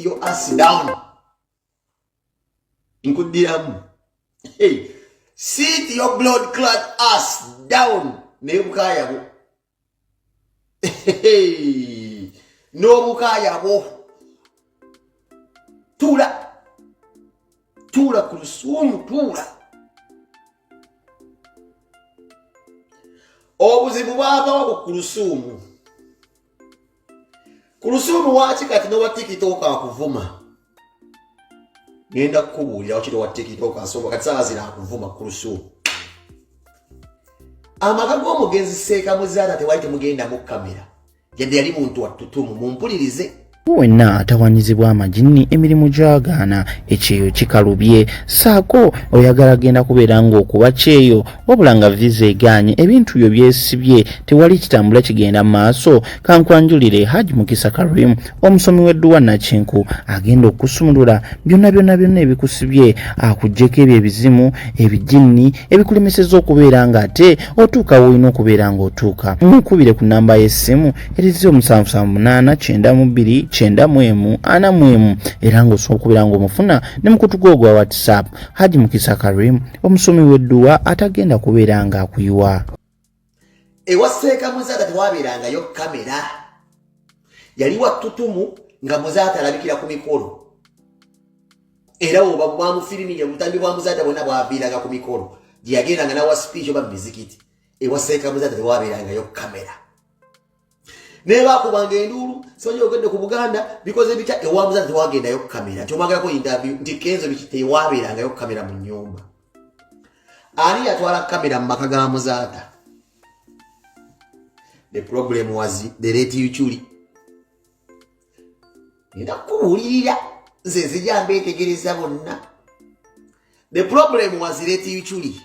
Sit your ass down. Nkuddiramu, hey, sit your blood clot ass down. Naye bukaaya bwo, n'obukaaya bwo, tuula, tuula ku lusuumu, tuula. Obuzibu bwavawo ku kulusuumu. Kulusuumu waki kati nowa tiktok akuvuma? Ngenda kukubuulira wakiri wa tiktok asomba kati saawa zino akuvuma. Kulusuumu, amaka g'omugenzi Seeka Muzaata tewali temugendamu kamera, yadde yali muntu wa ttutumu. Mumpulirize. Wenna atawanyizibwa amajinni, emirimu gyagaana, ekyeyo kikalubye, saako oyagala genda kubeera ng'okuba kyeyo wabula nga viza egaanye, ebintu byo byesibye, tewali kitambula kigenda mu maaso, kankwanjulire Haji Mukisa Karim, omusomi w'edduwa Nakinku, agenda okusumulula byonna byonna byonna ebikusibye, akuggyeko ebyo ebizimu, ebijinni ebikulemesezza okubeera ng'ate otuuka w'olina okubeera ng'otuuka. Mukubire ku nnamba y'essimu eri 0778 92 91 era ng'osobola okubeera ng'omufuna ne mukutu gwo ogwa WhatsApp. Haji Mukisa Karim, omusomi w'edduwa atagenda kubeera ng'akuyiwa. Ewa Seeka Muzaata tewabeerangayo kamera, yali wa ttutumu nga Muzaata alabikira ku mikolo, era oba bwamufiriminya obutambi bwa Muzaata bwonna bwaviiranga ku mikolo gye yagendanga nawa speech oba mu mizikiti. Ewa Seeka Muzaata tewabeerangayo kamera, naye bakubanga enduulu, simanyi ogedde ku Buganda bikoze bitya. Ewa Muzaata tewagendayo kamera nti omwagalako interview nti Kenzo biki, tewabeerangayo kamera mu nyumba. Ani yatwala kamera mu maka ga Muzaata? The problem was the late Uchuli. Nina kubuulirira, nze nzija mbeetegereza bonna. The problem was late Uchuli.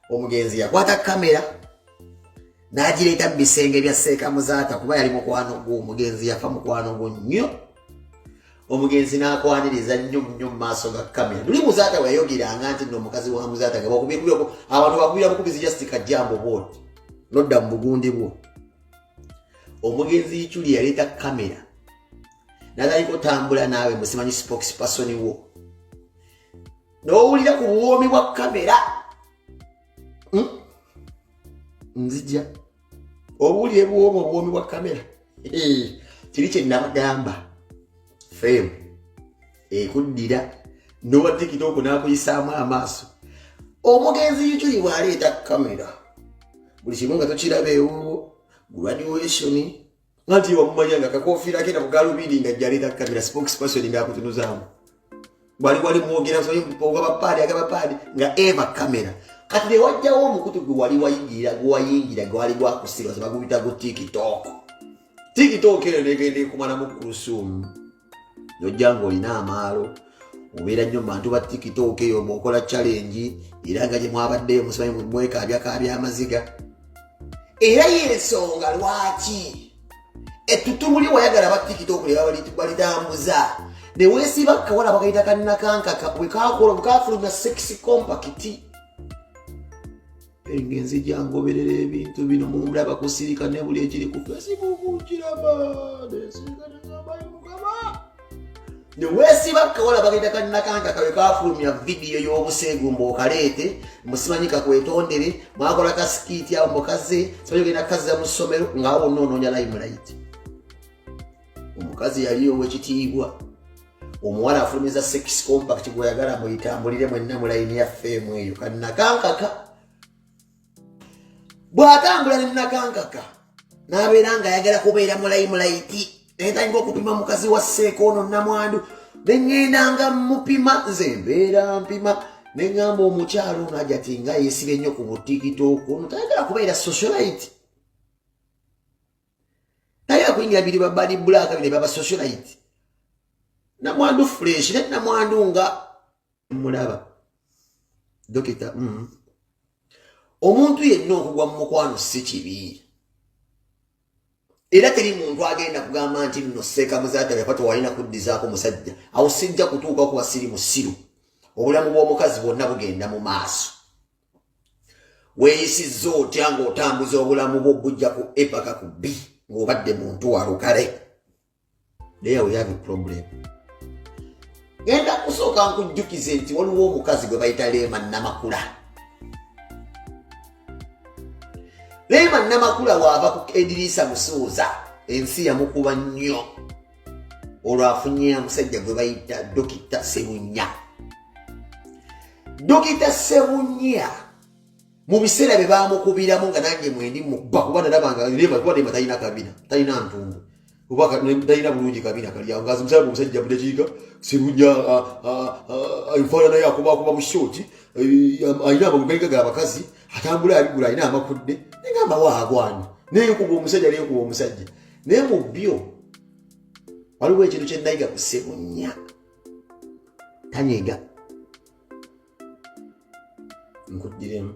Omugenzi yakwata kamera n'agireeta mu bisenge bya Seeka Muzaata kuba yali mukwano gwo. Omugenzi yafa mukwano gwo nnyo. Omugenzi n'akwaniriza nnyo nnyo mu maaso ga kamera. Luli Muzaata bwe yayogeranga nti nno omukazi wa Muzaata nga bakubirako abantu, bakubira bukubizi just kajambo bwoti nodda mu bugundi bwo. Omugenzi Ichuli yaleeta kamera n'atandika otambula naawe musimanyi spokesperson wo, n'owulira ku buwoomi bwa kamera. Nzija owulira ebuwoomi, obuwoomi bwa kamera. Kiri kye nabagamba, fame ekuddira nowa TikTok n'akuyisaamu amaaso. Omugenzi Yuculi bw'aleeta kamera, buli kimu nga tokiraba ewuwo, graduation anti wamumanya nga kakofiira ke nakugalubindi nga jaleeta kamera, spokesperson ng'akutunuzaamu bwali wali mwogera ogabapaadi agabapaadi nga eva kamera. Kati newajjawo omukutu gwe wali wayingira, gwewayingira gwali gwakusirwa, baguyita gu TikTok. TikTok eyo negenda ekumalamu kulusuumu, nojja ngaolina amaalo, obeera nnyo mu bantu ba TikTok eyo, mwokola challenge era nga gye mwabaddeyo musimanyi mwekabyakabya amaziga. Era yensonga lwaki ettutumu lye wayagala ba TikTok lye balitambuza ne weesiba kawala bakayita kannakankaka wekakola bukafulumya sex compact. Engenzi gyangoberera ebintu bino, mundaba kusirika ne buli ekiri ku Facebook nkiraba, nesirika negambayo Mukama. Ne weesiba kawala bakayita kannakankaka wekafulumya vidiyo y'obuseegu mbu okaleete musimanyi kakwetondere, mwakola ka skit awo mukaze, simanyi ogenda kukazza mu ssomero ngaawo wonna onoonya limelight. Omukazi yali owekitiibwa, omuwala afulumiza sex compact gweyagala muyitambulire mwenna mu layini ya fame eyo. Kannakankaka bw'atambula ne nakankaka n'abeera ng'ayagala kubeera mu limelight, nentandika okupima mukazi wa Seeka ono namwandu, neŋŋenda nga mupima, nze mbeera mpima, neŋŋamba omukyalo ono aja ti nga yeesibye nnyo ku buTikTok, ono tayagala kubeera socialite, tayagala kuyingira biri ba Bad Black bino baba socialite. Namwandu fresh ne namwandu nga mulaba dokita. Omuntu yenna okugwa mu mukwano si kibi, era teri muntu agenda kugamba nti nno Seeka Muzaata yafa tewalina kuddizaako musajja. Awo sijja kutuuka kuba siri musiru. Obulamu bw'omukazi bwonna bugenda mu maaso. Weeyisizza otya ng'otambuza obulamu bwo bujja ku A paka ku B ng'obadde muntu wa lukale? There we have a problem. Ngenda kusooka nkujjukize nti waliwo omukazi gwe bayita Leema Namakula. Leema Namakula waava ku Ediriisa Musuuza, ensi yamukuba nnyo olwo afunye omusajja gwe bayita Dokita Sebunya. Dokita Sebunya mu biseera bye baamukubiramu nga nange mwendi mukuba, kuba nalabanga Leema, kuba Leema talina kabina, talina ntumbu, oba talina bulungi kabina kali awo, ngazi musajja omusajja budakiika Sebunya enfaanana ye akubakuba bu short, alina amagulu ga abakazi, atambula abigula, alina amakudde, negamba waagwana nekuba omusajja, nekuba omusajja. Naye mu byo waliwo ekintu kye nayiga ku Sebunya, tanyega. Nkuddiremu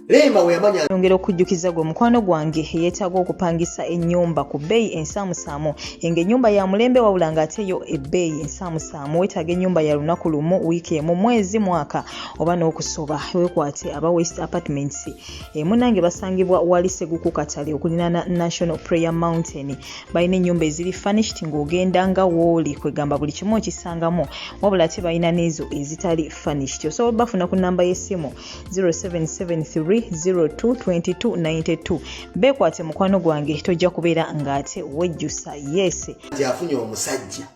Leema we yamanya. Nyongera okujjukiza gwe mukwano gwange eyeetaaga okupangisa ennyumba ku bbeeyi ensaamusaamu, ng'ennyumba ya mulembe wabula ng'ate yo ebbeeyi ensaamusaamu. Weetaaga ennyumba ya lunaku lumu, wiiki emu, mwezi, mwaka oba n'okusoba, weekwate aba West Apartments. Munnange basangibwa wali Seguku Katale okulinaana National Prayer Mountain. Balina ennyumba eziri furnished ng'ogenda nga wooli, kwegamba buli kimu okisangamu, wabula ate balina n'ezo ezitali furnished. Osobola bafuna ku nnamba y'essimu 0773022292. Beekwate mukwano gwange, tojja kubeera ng'ate wejjusa. Yes. Nti afunye omusajja.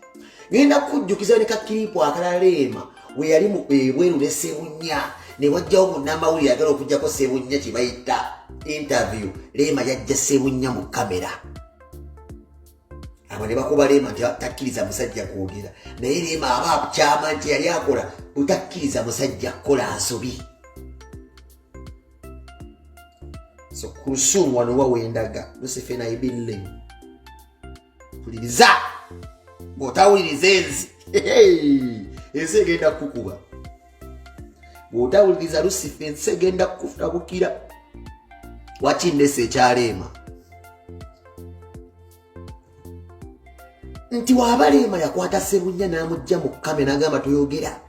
Ngenda kukujjukiza ne kakiripu akalala Leema we yali mu ebweru ne Sebunya, ne wajjawo munnamawulire ayagala okuggyako Sebunya kye bayita interview. Leema yajja Sebunya mu kamera, abo ne bakuba Leema nti takkiriza musajja kwogera, naye Leema aba akyama nti yali akola butakkiriza musajja kukola nsobi. So Kulsum wano wa wendaga Lucifer Naibille, puliriza, bw'otawuliriza ensi ensi egenda kukukuba. Bw'otawuliriza Lucifer ensi egenda kukutabukira. Wakindesa ekyaleema nti wabaleema yakwata Sebunya n'amugja mu kame n'agamba toyogera.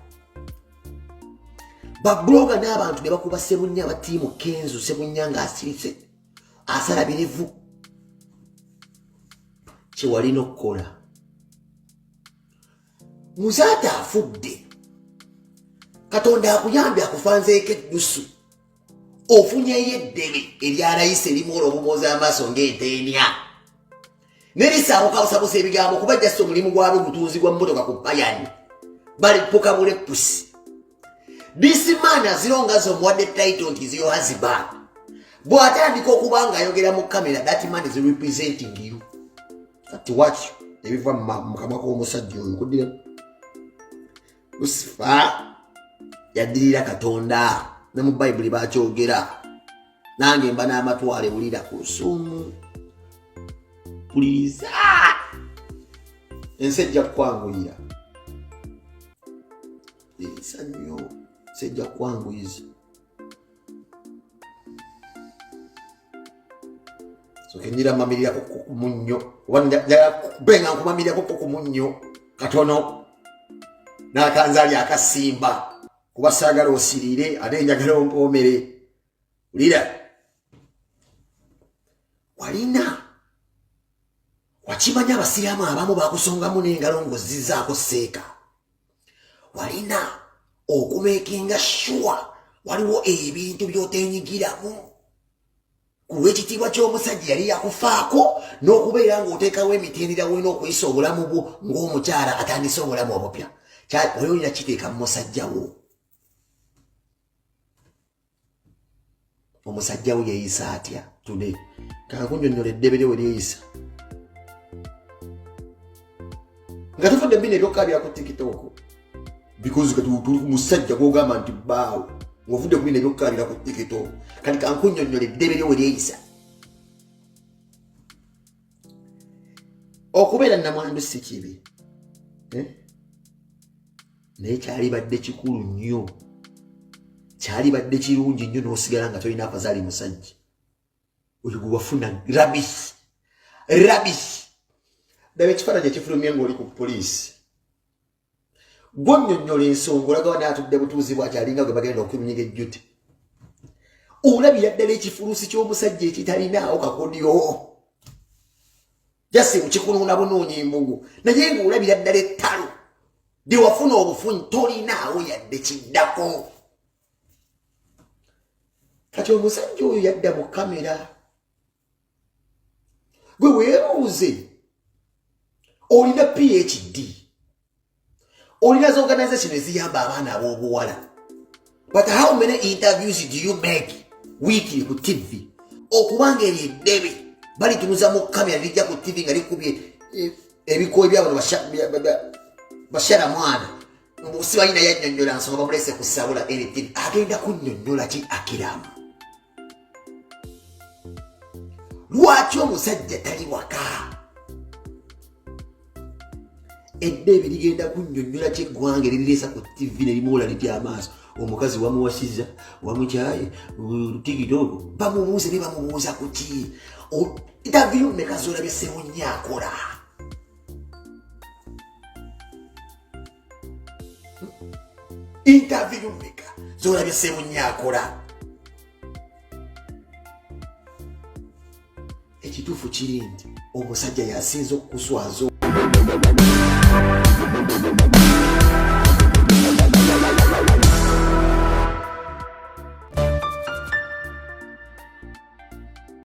Babuloga n'abantu ne bakuba Sebunya abatiimu Kenzo, Sebunya ng'asirise asala birevu. Kyewalina okukola, muzaata afudde, Katonda akuyambye akufanzeeko eddusu, ofunyeyo eddebe eryalayisa erimu olwobumooza amaaso ng'enteenya nerisaabukabusabusa ebigambo, kuba jassa omulimu gwabyo gutunzi gwa mmotoka ku bayani balipuka bulepusi. This man azirongaza omuwadde title nti is your husband, bw'atandika okuba ng'ayogera mu kamera, that man is representing you. Kati wakyo ebiva mu kamwa k'omusajja oyo kuddira Lusifa yaddirira Katonda, ne mu Bayibuli bakyogera. Nange mba n'amatwale, wulira ku lusuumu, puliriza, ensi ejja kukwanguyira. Erisa nnyo, ensi ejja kukwanguyiza. So kenyira mamirirako ku munnyo, oba njagala kubenga nkumamirirako ku munnyo katono n'akanzaali akasimba, kuba saagala osirire ate njagala ompoomere. Wulira, walina wakimanya abasiraamu abamu bakusongamu n'engalo ng'ozzizaako seeka. Walina okumekinga sure waliwo ebintu by'otenyigiramu ku lw'ekitiibwa ky'omusajja yali yakufaako, n'okubeera ng'oteekawo emitendera wolina okuyisa obulamu bwo ng'omukyala atandise obulamu obupya. Wali olina kiteeka mu musajja wo. Omusajja wo yeeyisa atya today? Kankunyonnyola eddebe lye we lyeyisa nga tufudde bino ebyokka ku TikTok, because kati tuli ku musajja gwogamba nti bbaawo, ng'ovudde ku bino ebyokukabira ku TikTok. Kati kankunyonnyola eddebe lye we lyeyisa. Okubeera namwandu si kibi, eh? Naye kyalibadde kikulu nnyo, kyalibadde kirungi nnyo n'osigala nga tolina afazaali musajja oyo gwe wafuna. Rubbish, rubbish. Ddaba ekifaananyi ekifulumye ng'oli ku poliisi, gwonnyonnyola ensonga, olaga wani atudde butuuzi bwakyalinga gwe bagenda okunyiga ejjute. Olabira ddala ekifulusi ky'omusajja ekitalinaawo kakodyo. Jasi ukikunuuna bunuunyi mbugu naye ng'olabira ddala ettalo lyewafuna obufunyi tolinaawo yadde kiddako. Kati omusajja oyo yadda mu kamera, gwe weebuuze, olina PhD, olina zi organization eziyamba abaana ab'obuwala, but how many interviews do you make weekly ku TV? Okubanga eryo eddebe balitunuza mu kamera, lijja ku TV nga likubye ebikowe byabano bashara mwana sibalina yannyonnyola nsonga, bamulese ku sabula NTV, agenda kunnyonnyola ki? Akiramu lwaki omusajja tali waka? Eddeebe ligenda kunnyonnyola ki eggwanga eririreesa ku TV ne limuwola litya amaaso? Omukazi wamuwasiza, wamukyaye, TikTok bamubuuze ne bamubuuza ku ki? Interview meka zolabye Sewunya akola? Interview meka zolabye Sewunya akola? Ekituufu kiri nti omusajja yasinza okukuswaza.